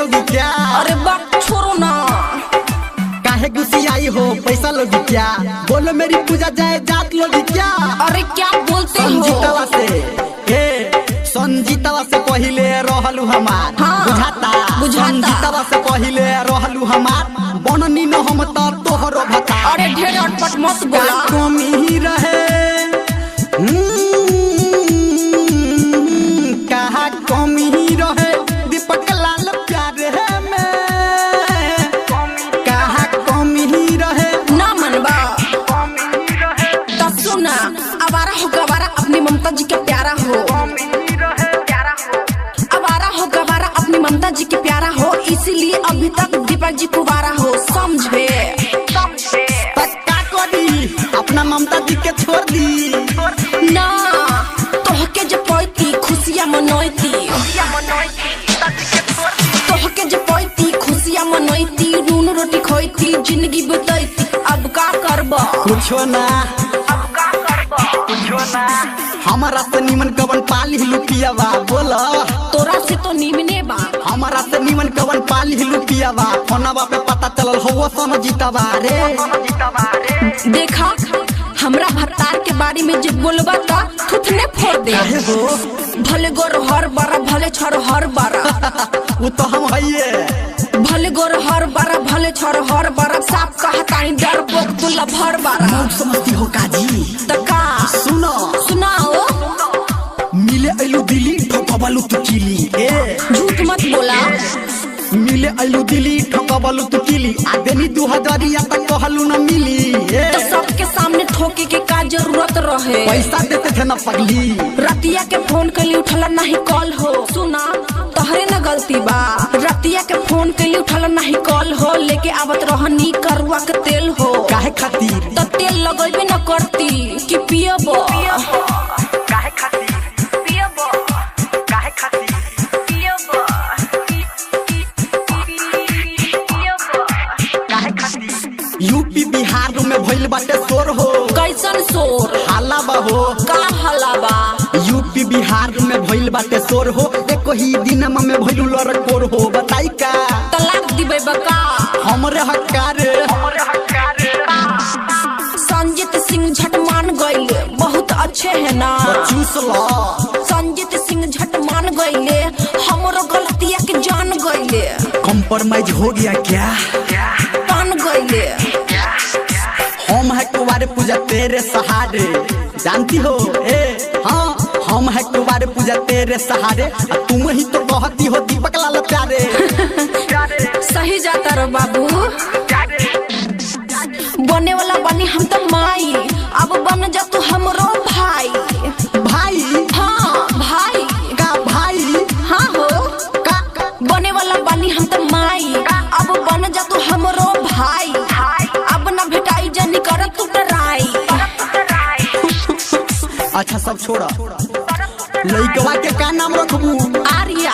लोगी क्या? अरे बाप छोड़ो ना। काहे गुस्सियाई हो, पैसा लोगी क्या? बोलो मेरी पूजा जाए जात लोगी क्या? अरे क्या बोलते हो? संजीतवा से, ए संजीतवा से पहिले रहलू हमार। हाँ, बुझाता? बुझाता। संजीतवा से पहिले रहलू हमार, बननी न हम त तोहरो भता। अरे ढेर अटपट मत बोला। कमी रहे, कहा कमी रहे दीपक लाल प्यारे में, कहा कमी रहे। ना मनबा तो सुना, आवारा हो गवारा अपनी ममता जी के प्यारा हो। आवारा हो गवारा अपनी ममता जी के प्यारा हो, इसीलिए अभी तक दीपक जी कुवारा हो, समझे? पक्का करी अपना ममता जी के छोड़ दी ना। तोहके जे पैती खुशियाँ मनोती, तोहके जे पैती खुशियाँ मनोती, नून रोटी खोती जिंदगी बितैती। अब का करबा? कुछो ना, हमारा से निमन कवन पाली लुपियावा बोला। तोरा से तो निमने बा। हमारा से निमन कवन पाली लुपियावा, फोनवा पे पता चलल हो सोन जीतवा रे। देखा हमरा भत्तार के बारे में जे बोलबा त थुथने फोड़ दे। काहे हो? भले गोर हर बारा भले छर हर बारा। वो तो हम हइये। भले गोर हर बारा भले छर हर बारा, साफ कहतानी डर पोक तुला भर बारा। मौत समझती हो काजी? त का? सुनो सुनाओ। मिले अइलू दिली ठोकबलू तू किली, ए झूठ मत बोला। मिले अइलू दिली ठोकबलू तू किली, आ देनी 2000 तक कहलू न मिली, ए तो सबके सामने ठोके के का जरूरत रहे? पैसा देते थे न पगली। रतिया के फोन कैली उठला नहीं कॉल हो। सुना तोहरे न गलती बा। रतिया के फोन कैली उठला नहीं कॉल हो, लेके आवत रहनी करुआ के तेल हो। काहे खातिर? त तेल लगैबे न करती कि पियब। काहे खातिर? काहे खातिर? काहे खातिर? यूपी बिहार में भइल बाटे शोर हो। कैसन शोर? हाला बा हो। का हाला बा? यूपी बिहार में भइल बाटे शोर हो, एक ही दिन में भइलू लड़कोर हो, बताई का? तलाक दिबे बका? हमरे हक्का रे। संजीत सिंह झट मान गईले, बहुत अच्छे है ना। चूस लो। संजीत सिंह झट मान गईले, हमरो गलतिया के जान गईले। कॉम्प्रोमाइज हो गया क्या? पान गईले। हम है कुंवारे पूजा तेरे सहारे, जानती हो? ए हाँ, हम है कुंवारे पूजा तेरे सहारे, आ तुम ही तो कहती हो दीपक लाल प्यारे। सही जाता रो बाबू। बने वाला बनी हम तो माई, अब बन जा तू हमरो भाई। भाई? हाँ भाई। का भाई? हाँ हो। का? बने वाला बनी हम तो माई, अब बन जा तू हमरो भाई। अब ना भेटाई जानी कर तू डराई। अच्छा सब छोड़ा, लइकवा के का नाम रखबू? आर्या।